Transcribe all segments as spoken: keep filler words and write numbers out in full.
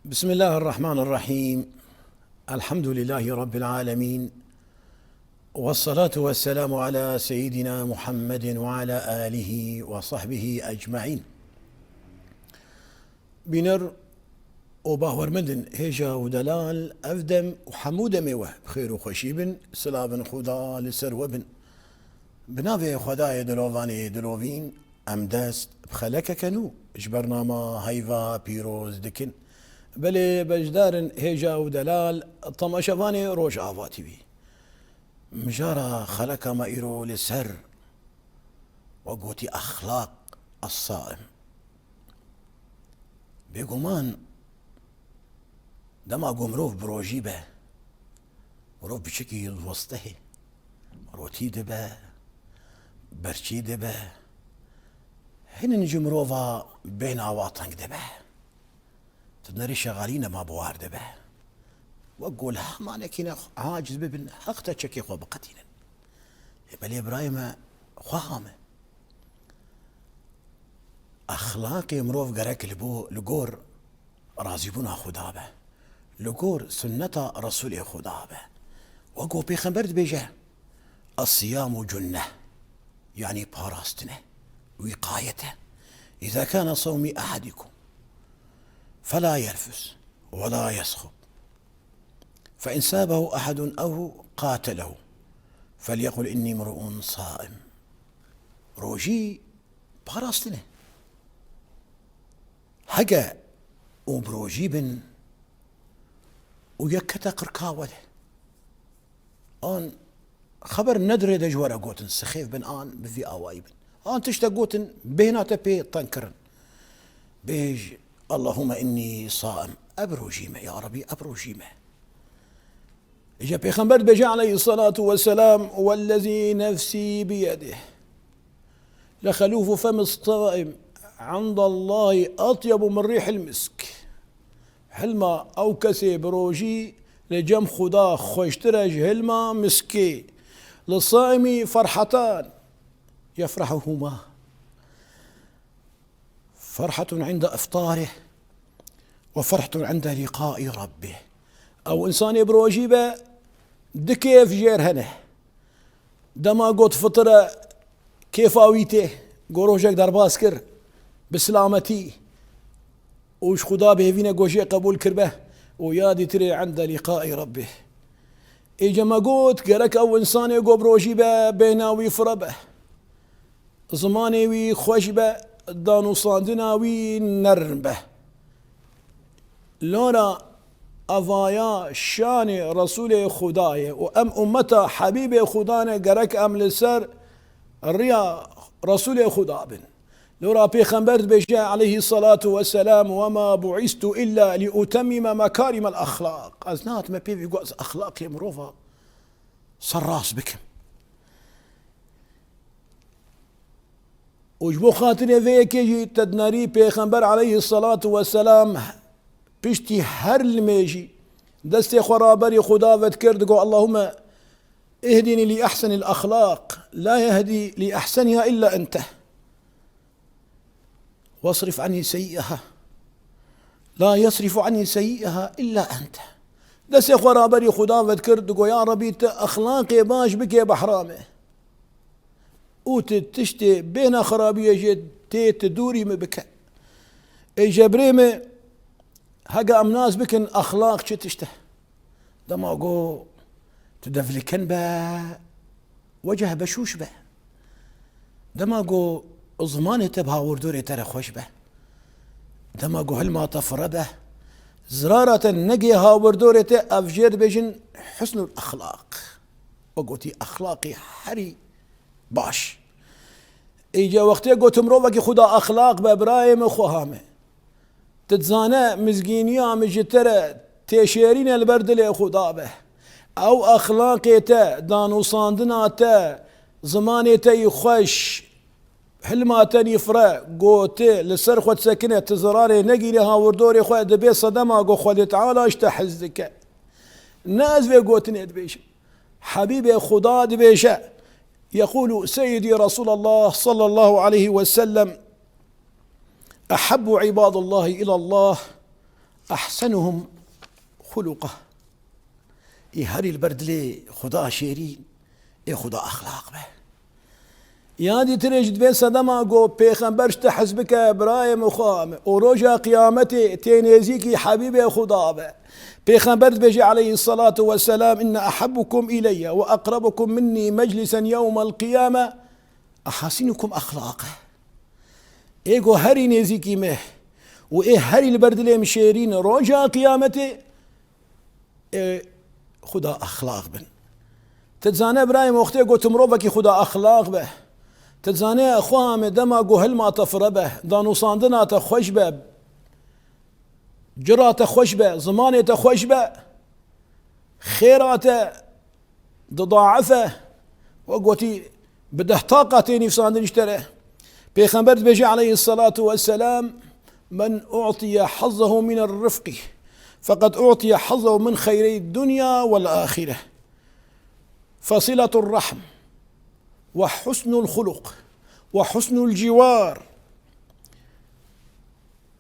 بسم الله الرحمن الرحيم. الحمد لله رب العالمين. والصلاة والسلام على سيدنا محمد وعلى آله وصحبه أجمعين. Bîner û bawermendin hêja û delal, ev dem û hemû demê we bi xêr û xweşî bin. Silavin Xuda li ser we bin. Bi navê Xwedayê dilovanê dilovîn, em dest bi xelekeke nû ji bernama Heyva pîroz dikin. Belê beşdarin hêja û delal, temaşevanê Rojava T V. Mijara xeleka me îro li ser we gotî exlaq es-saim. Bêguman dema ku mirov bi rojî be, mirov biçikî diwestehê, rotî dibe, berçî dibe, hinin ji mirova bêhna wa teng dibe. Tu nerî şexalî nema bi war dibe. Wek ku li hemanekî ne aciz bibin, heq te çekê xwe biqetînin. Ê belê birayê me, xweha me. Exlaqê mirov gerek li bo, li gor razîbûna Xuda be. Li gor sunneta Resûlê Xuda be. Wek ku Pêxember dibêje, "Es-siyamu cunne." Yanî parastin e. Wîqayet e. "Îza kana sawmî ehadikum, fela yerfus, wela yesxub. Fe in sabehu ehadun ew qatelehu, felyekul inni mru'un saim." Rojî parastin e. Hege û bi rojî bin û yek kete qirka we de, an xeber nedirê de ji we re gotin, sixêf bin an bi vî awayî bin. An tiştek gotin, bêhna te pê teng kirin. Bêj, "Allahumma inni saim." Ev rojî me, ya Rebî, ev rojî me. Îca Pêxember dibêje aleyhissalatu vesselam, "Wellezî nefsî biyedih, lexelûfu femi saim indallahî etyebu min rîhil misk." Hilma ew kesê bi rojî li cem Xuda xweştir e ji hilma miskê. Li saimî ferhetan yefrehuhuma. Ferhetun inde iftarih ve ferhetun inde liqai rabbih. Ew insanê bi rojî be, di kêf jêr hene. Dema got fitire, kêfa wî tê, go rojek derbas kir, bi silametî û ji Xuda bi hêvî ne go jê qebûl kirbe û ya dîtirê inde liqai rabbih. Êce me got, gerek ew insanê go bi rojî be, bêhna wî fire be. Zimanê wî xweş be, danûsandina wî nerm be. Lora evaya şanê Resûlê Xuda ye û em ummeta Hebîbê Xuda ne, gerek em li ser riya Resûlê Xuda bin. Lora Pêxember dibêje aleyhî salatu vesselam, "Wema bu'istu illa li utemmime mekarimal exlaq." Ez nehatime pê vî ku ez exlaqê mirova serrast bikim. Û ji bo xatirê vê yekê jî te dinarî Pêxember aleyhî salatu vesselam piştî her limêjî destê xwe raberî Xuda vedikir, digo, "Allahümme ihdini li ahsenil ahlak, la yehdi li ahseniha illa ente. Wasrif anni seyyi'eha, la yasrifu anni seyyi'eha illa ente." Destê xwe raberî Xuda vedikir, digo, "Ya Rebî, tu exlaqê baş bike behra me. Û tu tiştê bêhna xerabiyê jê tê tu dûrî min bike." Ê jebrê me, hege em nas bikin exlaq çi tişt e. Dema go tu devlikin be, weceh beşûş be. Dema go zimanê te bi hawirdorê te re xweş be. Dema go hilma te fire be. Zirara te negê hawirdorê te, ev jê dibêjin husnul exlaq. We gotî exlaqî herî baş. Îca wextê go tu mirovekî Xuda exlaq be, birayê min, xweha min. Tu dizane mizgîniya min ji te re tê şêrîn e li ber dilê Xuda be. Ew exlaqê te, danûsandina te, zimanê te yî xweş, hilma te nîfre, go tu li ser xwe disekine, tu zirarê negîrî hawirdorê xwe, dibê sedema go Xwedê Teala ji te hez dike. Ne ez vê gotinê dibêjim. Hebîbê Xuda dibêje, Yekulu Seyyidî Resulallah sallallahu aleyhi ve sellem, "Ehabbu ibadallahi ilallah, Ehsenuhum xuluqa. Ê herî li ber dilê Xuda şêrîn, ê Xuda exlaq be. Ya dîtirê jî dibên sedema got, Pêxember ji te hez bike, birayê min xwe me, û roja qiyametê tê nêzîkî Hebîbê Xuda be. Pêxember dibêje aleyhissalatu vesselam, "Inne ahabbukum ileyye ve akrabukum minni meclisen yewmel qiyame, ahasinukum exlaqe." Ê go herî nêzîkî me û ê herî li ber dilê min şêrîn, roja qiyametê, ê Xuda exlaq bin. Ti dizane birayê min, wextê got tu mirovekî Xuda exlaq be. Ti dizane xweha me dema go hilma te fire be, danûsandina te xweş be, cira te xweş be, zimanê te xweş be, xêra te didaife, we gotî bi dehtaqa tê nivîsandin ji te re. Pêxember dibêje aleyhissalatu vesselam, "Men u'tiye hazzehu miner rifqi, feqed u'tiye hazzehu min xeyrey dunya vel axire. Fesiletur rahm, ve husnul xuluq, ve husnul ciwar."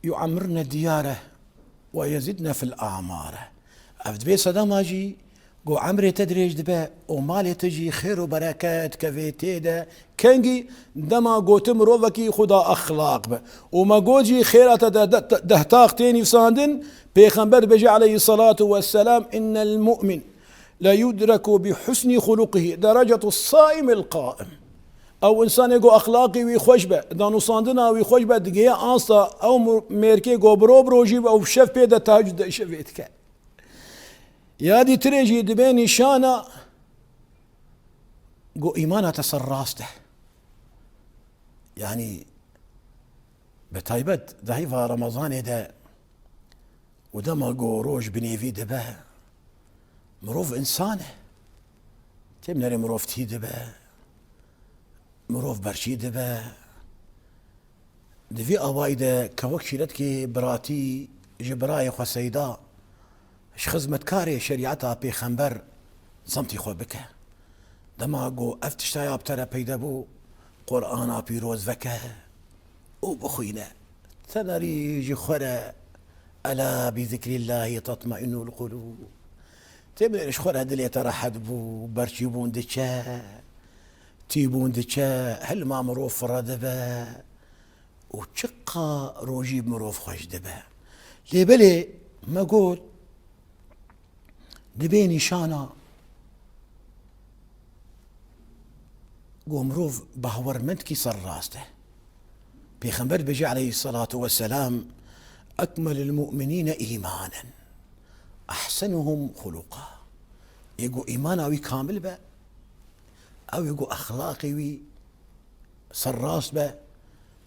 Yu'emmirne diyare ve yezidne fil a'mare. Ev dibê sedema jî go emrê te dirêj dibe û malê te jî xêr û bereket kevê tê de. Kengî dema gotin mirovekî Xuda exlaq be. Û me got jî xêra te de, de, de, dehtaq tê nivîsandin. Pêxember dibêje aleyhissalatu vesselam, "Innel mu'min le yudreku bi husni xuluqihi derecetu saimil qaim." Ew însanê ku exlaqî wî xweş be, danûsandina wî xweş be, digihê asta ew mu-, mêrkê ku bi ro bi rojî be û bi şev pê de tehecûd de şevê dike. Ya dîtirê jî dibê nîşana ku îmana te ser rast e. Yanî bi taybet di heyva Remezanê de û dema ku roj bi nêvî dibe, mirov însan e. Tê binêrê mirov tî dibe, mirov berçî dibe. Di vî awayî de ke wek şîretkê biratî ji birayê xwe seyda, ji xizmetkarê şerîeta pêxember zemtî xwe bike. Dema ku ev tişta ya bi te re peyde bû, Qur'ana pîroz veke û bixwîne. Tenerî ji xwe re, "Ela bi zikrîllahî tatmainnul qulûb." Tê binêrê ji xwe re dilê te rehet bû, berçîbûn diçe, tîbûn diçe, hilma mirov fire dibe û çiqa rojî bi mirov xweş dibe. Lê belê me got, dibê nîşana ku mirov bawermendkî serrast e. Pêxember dibêje aleyhissalatu vesselam, "Ekmelul mu'minîne îmanen, ehsenuhum xuluqa." Ê ku îmana wî kamil be, ew ê ku exlaqê wî serrast be,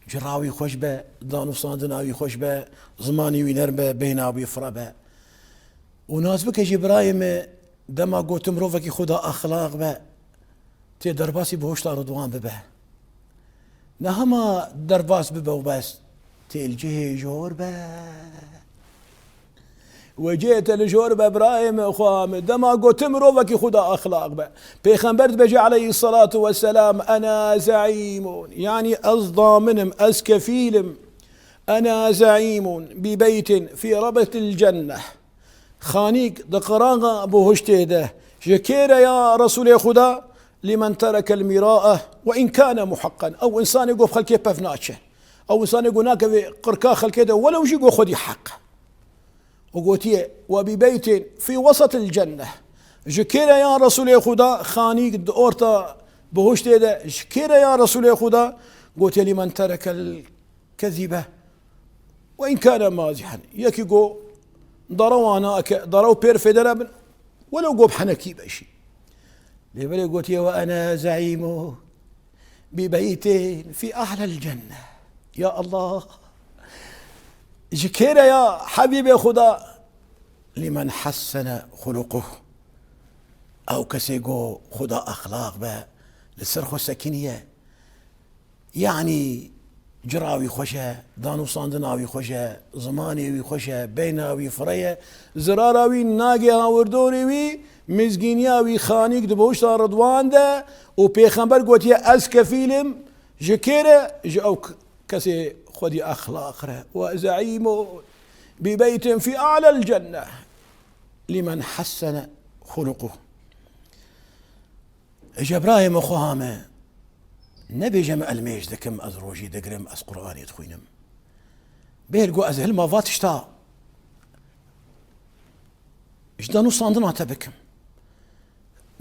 cira wî xweş be, danûsandina wî xweş be, zimanî wî nerm be, beyna wî fire be. Û nas bike jî birayê me, dema gotin mirovekî Xuda exlaq be, tê derbasî bihuşta Ridwan bibe. Ne hema derbas bibe û bes, tê li cihê jor be. Wecê te li jor be birayê me, xwe me. Dema gotin mirovekî Xuda exlaq be. Pêxember dibêje aleyhissalatu vesselam, "Ena zeîmun." Yanî ez damin im, ez kefîl im. "Ena zeîmun bi beytin fî rebetil cenneh." Xanîk di qiraxa bihuştê de. Ji kê re ya Resûlê Xuda? "Limen terekel mîrae ve in kâne muheqqen." Ew însanê ku bi xelkê pev naçe. Ew însanê ku nakeve qirka xelkê de, welew jî ku xwedî heq. Û gotiye, "Ve bi beytin fî wesetil cenneh." Ji kê re ya Resûlê Xuda, xanîk di orta bihuştê de, ji kê re ya Resûlê Xuda? Gotiye, "Limen terekel kezibe ve in kâne mazihen." Yekî ku derewa nake, derew pêr fêde nebin, welew ku bi henekî be jî. Lê belê gotiye, "Ve ene zeîmu bi beytin fî ahlel cenne." Ya Allah! Ji kê re ya Habîbê Xuda? "Limen hessene xuluquh." Ew kesê ku Xuda exlaq be, li ser xwe sekiniye. Yanî cira wî xweş e, danûsandina wî xweş e, zimanê wî xweş e, beyna wî fire ye, zirara wî nagê hawirdorê wî, mizgîniya wî xanîk di bihuşta Ridwan de û pêxember gotiye, "Ez kefîl im." Ji kê re? Ji ew k-, kesê xwedî exlaq re. "Ve zeîmun ببيت في أعلى الجنة لمن حسن خلقه. Ji birayê min xweha me, nebêje min elmêj dikim, ez rojî digirim, ez Qur'anê dixwînim. Bêl ku ez hilma va tişta ji danûstandina te bikim.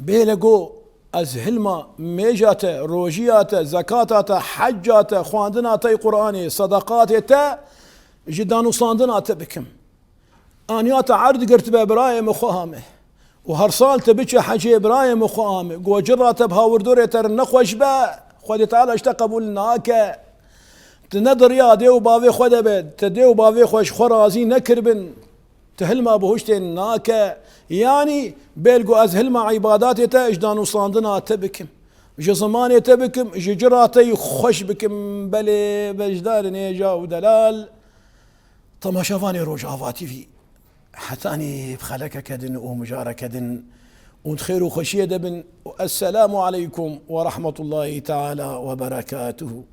Bêle ku ez hilma mêja te, rojiya te, zekata te, hecca te, xwendina te yê Qur'anê, sedaqatê te ji danûstandina te bikim. Aniya te erd girtibe birayê min xweha me. Û her sal te biçe hecê birayê min xweha me. Ku cira te bi hawirdorê te re nexweş be, Xwedê Teala ji te qebûl nake. Tu ne di riya dê û bavê xwe de be. Te dê û bavê xwe ji xwe razî nekiribin. Tu hilma bihuştên nake. Yanî bêl ku ez hilma îbadatê te ji danûstandina te bikim. Ji zimanê te bikim, ji cira te yî xweş bikim. Belê beşdarên hêja û delal. Temaşevanê Rojava T V, hetanî bi xelekeke din û mijareke din û di xêr û xweşiyê de bin û Esselamu aleykum ve rahmetullahi teala ve berekatuhu.